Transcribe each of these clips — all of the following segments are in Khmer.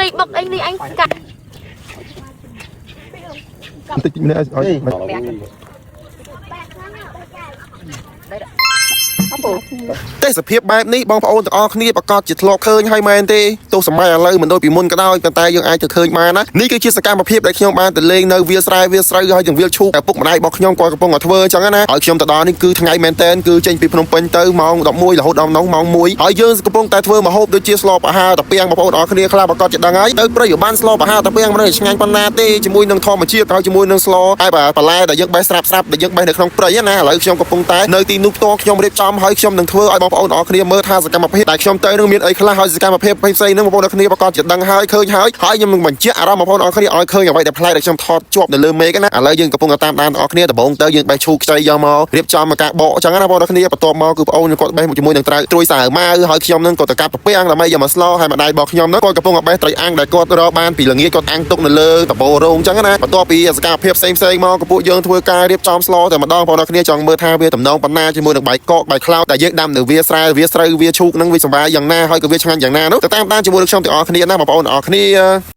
លៃបុកអីលៃអញកាត់ បន្តិចម្នាក់ឲ្យ ទេសភាពបែបនេះបងប្អូនទាំងអស់គ្នាប្រកាសជាធ្លាប់ឃើញហើយមែនទេទោះសម័យឥឡូវមិនដូចពីមុនក៏ដោយប៉ុន្តែយើងអាចទៅឃើញបានណានេះគឺជាសកម្មភាពដែលខ្ញុំបានទៅលេងនៅវាលស្រែវាលស្រូវហើយទាំងវាលឈូកតែពុកម្ដាយរបស់ខ្ញុំគាត់កំពុងតែធ្វើអញ្ចឹងណាហើយខ្ញុំទៅដល់នេះគឺថ្ងៃមែនតែនគឺចេញពីភ្នំពេញទៅម៉ោង11រហូតដល់ម៉ោង1ហើយយើងកំពុងតែធ្វើម្ហូបដូចជាស្លប្រហើរតាពាំងបងប្អូនទាំងអស់គ្នាខ្លះប្រកាសជាដឹងហើយទៅព្រៃបានស្លប្រហើរតាពាំងមិនដឹងឆ្ងាញ់ប៉ុណ្ណាទេជាមួយនឹងធម្មជាតិហើយជាមួយនឹងស្លហើយបន្លែដែលយើងបេះស្រាប់ស្រាប់ដែលយើងបេះនៅក្នុងព្រៃណាឥឡូវខ្ញុំកំពុងតែនៅទីនោះផ្ទាល់ខ្ញុំរៀបចំហើយខ្ញុំនឹងធ្វើឲ្យបងប្អូនទាំងអស់គ្នាមើលថាសកម្មភាពដែលខ្ញុំទៅនឹងមានអីខ្លះហើយសកម្មភាពផ្សេងៗនឹងបងប្អូនទាំងអស់គ្នាប្រកាសជាដឹងហើយឃើញហើយហើយខ្ញុំនឹងបញ្ជាក់អារម្មណ៍បងប្អូនទាំងអស់គ្នាឲ្យឃើញអ្វីដែលប្លែកដែលខ្ញុំថតជាប់នៅលើមេឃណាឥឡូវយើងកំពុងតែតាមដានទាំងអស់គ្នាដំបូងទៅយើងបេះឈូកខ្ចីយកមករៀបចំការបកអញ្ចឹងណាបងប្អូនទាំងអស់គ្នាបន្ទាប់មកគឺបងប្អូនគាត់បេះជាមួយនឹងត្រៅត្រួយសាវម៉ាវហើយខ្ញុំនឹងក៏ទៅកាប់តាពាំងដើម្បីយកមកស្លហើយម្ដាយរបស់ខ្ញុំនឹងគាត់កំពុងតែបេះត្រីអាំងដែលគាត់រកបានពីល្ងាចគាត់អាំងទុកនៅលើដបរោងអញ្ចឹងណាបន្ទាប់ពីសកម្មភាពផ្សេងផ្សេងមកក៏ពួកយើងធ្វើការរៀបចំស្លតែម្ដងបងប្អូនគ្នាចង់មើលថាវាតំណងប៉ុណ្ណាជាមួយនឹងបាយកកបាយខ្លោចដែលយើងដាំនៅវាស្រែវាស្រូវវាឈូកនឹងវាសម្បាយយ៉ាងណាហើយក៏វាឆ្ងាញ់យ៉ាងណានោះទៅតាមដានជាមួយនឹងខ្ញុំទាំងអស់គ្នាណាបងប្អូនទាំងអស់គ្នា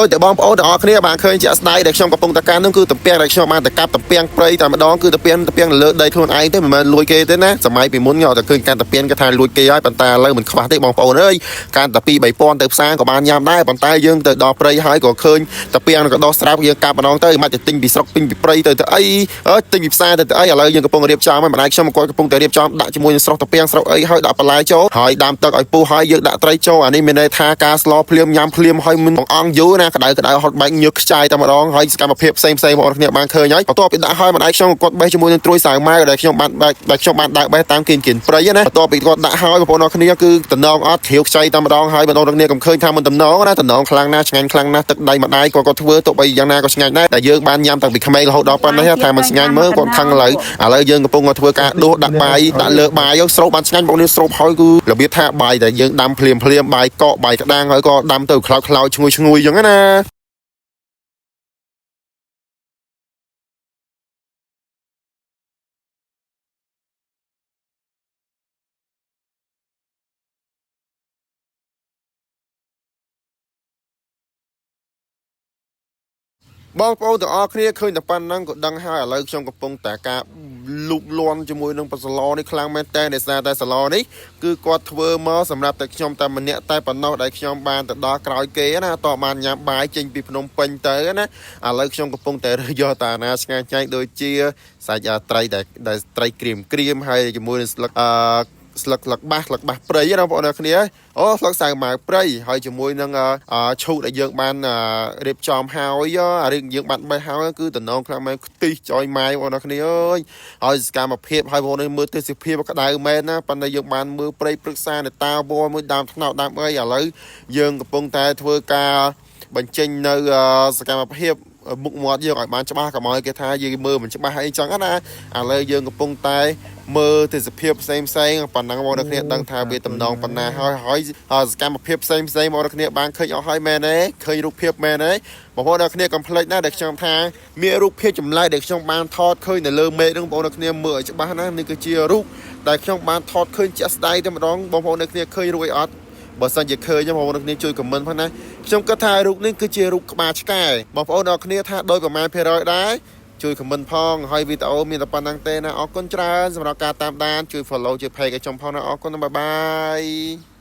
ដោយតែបងប្អូនទាំងអស់គ្នាបានឃើញជាក់ស្ដែងដែលខ្ញុំកំពុងតែកាន់នោះគឺតំពាំងដែលខ្ញុំបានទៅកាប់តំពាំងព្រៃតែម្ដងគឺតំពាំងតំពាំងនៅលើដីខ្លួនឯងទេមិនមែនលួចគេទេណាសម័យពីមុនខ្ញុំតែឃើញកាន់តំពាំងគេថាលួចគេហើយប៉ុន្តែឥឡូវមិនខ្វះទេបងប្អូនអើយកាន់តែ2 3000ទៅផ្សារក៏បានញ៉ាំដែរប៉ុន្តែយើងទៅដល់ព្រៃហើយក៏ឃើញតំពាំងក៏ដោះស្រាប់យើងកាប់ម្ដងទៅមិនទៅទិញពីស្រុកទិញពីព្រៃទៅទៅអីអើទិញពីផ្សារទៅទៅអីឥឡូវយើងកំពុងរៀបចំហើយម្ដាយខ្ញុំគាត់កំពុងតែរៀបចំដាក់ជាមួយនឹងស្រុកតំពាំងស្រុកអីហើយដាក់បន្លែចូលហើយដាំទឹកឲ្យពុះហើយយើងដាក់ត្រីចូលអានេះមានន័យថាការស្លភ្លាមញ៉ាំភ្លាមហើយមិនបង្អង់យូរណាក្តៅក្តៅហត់បែកញើសខ្ចាយតែម្ដងហើយសកម្មភាពផ្សេងផ្សេងបងប្អូនគ្នាបានឃើញហើយបន្ទាប់ពីដាក់ហើយម្ដាយខ្ញុំគាត់បេះជាមួយនឹងត្រួយសាវម៉ាវដែលខ្ញុំបានបែកដែលខ្ញុំបានដើរបេះតាមគៀនគៀនព្រៃណាបន្ទាប់ពីគាត់ដាក់ហើយបងប្អូនគ្នាគឺតំណងអត់គ្រាវខ្ចីតែម្ដងហើយបងប្អូនគ្នាកុំឃើញថាមិនតំណងណាតំណងខ្លាំងណាស់ឆ្ងាញ់ខ្លាំងណាស់ទឹកដៃម្ដាយគាត់គាត់ធ្វើទោះបីយ៉ាងណាក៏ឆ្ងាញ់ដែរតែយើងបានញ៉ាំតាំងពីក្មេងរហូតដល់ប៉ុណ្ណេះថាមិនឆ្ងាញ់មើលគាត់ខឹងឥឡូវឥឡូវយើងកំពុងតែធ្វើការដួសដាក់បាយដាក់លើបាយស្រូបបានឆ្ងាញ់បងប្អូនស្រូបហើយគឺរបៀបថាបាយដែលយើងដាំភ្លាមភ្លាមបាយកកបាយក្តាំងហើយក៏ដាំទៅខ្លោចខ្លោចឈ្ងុយឈ្ងុយអញ្ចឹងណា បងប្អូនទាំងអស់គ្នាឃើញតែប៉ុណ្្នឹងក៏ដឹងហើយឥឡូវខ្ញុំកំពុងតែការលូកលាន់ជាមួយនឹងបសឡនេះខ្លាំងមែនតើដោយសារតែសឡនេះគឺគាត់ធ្វើមកសម្រាប់តែខ្ញុំតែម្នាក់តែប៉ុណ្ណោះដែលខ្ញុំបានទៅដល់ក្រោយគេណាតបានញ៉ាំបាយចេញពីភ្នំពេញទៅណាឥឡូវខ្ញុំកំពុងតែរើសយកតាណាឆ្ងាញ់ឆ្ងាញ់ដូចជាសាច់ត្រីដែលដែលត្រីក្រៀមក្រៀមហើយជាមួយនឹងស្លឹកអឺស្លឹកស្លឹកបាសស្លឹកបាសព្រៃណាបងប្អូនទាំងគ្នាអូស្លឹកសាវម៉ាវព្រៃហើយជាមួយនឹងឈូកដែលយើងបានរៀបចំហើយអារឿងយើងបានបេះហើយគឺតំណងខ្លាំងមែនខ្ទិះចយម៉ាយបងប្អូនទាំងគ្នាអើយហើយសកម្មភាពហើយបងប្អូនមើលទេសភាពក្តៅមែនណាប៉ុន្តែយើងបានមើលព្រៃព្រឹក្សានៃតាវមួយដើមថ្នោតដើមអីឥឡូវយើងកំពុងតែធ្វើការបញ្ចេញនៅសកម្មភាពមុខមាត់យើងឲ្យបានច្បាស់កុំឲ្យគេថាយើងមើលមិនច្បាស់អីចឹងណាឥឡូវយើងកំពុងតែមើលទេសភាពផ្សេងផ្សេងប៉ុណ្ណឹងបងប្អូនគ្នាដឹងថាវាតំណងប៉ុណ្ណាហើយហើយសកម្មភាពផ្សេងផ្សេងបងប្អូនគ្នាបានឃើញអស់ហើយមែនទេឃើញរូបភាពមែនទេបងប្អូនគ្នាកុំភ្លេចណាដែលខ្ញុំថាមានរូបភាពចម្លែកដែលខ្ញុំបានថតឃើញនៅលើមេឃហ្នឹងបងប្អូនគ្នាមើលឲ្យច្បាស់ណានេះគឺជារូបដែលខ្ញុំបានថតឃើញជាក់ស្ដែងតែម្ដងបងប្អូនគ្នាឃើញរូបអីអត់បើសិនជាឃើញបងប្អូនគ្នាជួយខមមិនផងណាខ្ញុំគិតថារូបនេះគឺជារូបក្បាលឆ្កែបងប្អូនអរគ្នាថាដោយប្រមាណភាគរយដែរជួយខមមិនផងហើយវីដេអូមានតែប៉ុណ្្នឹងទេណាអរគុណច្រើនសម្រាប់ការតាមដានជួយ follow ជួយ page ឲ្យខ្ញុំផងណាអរគុណបាយបាយ។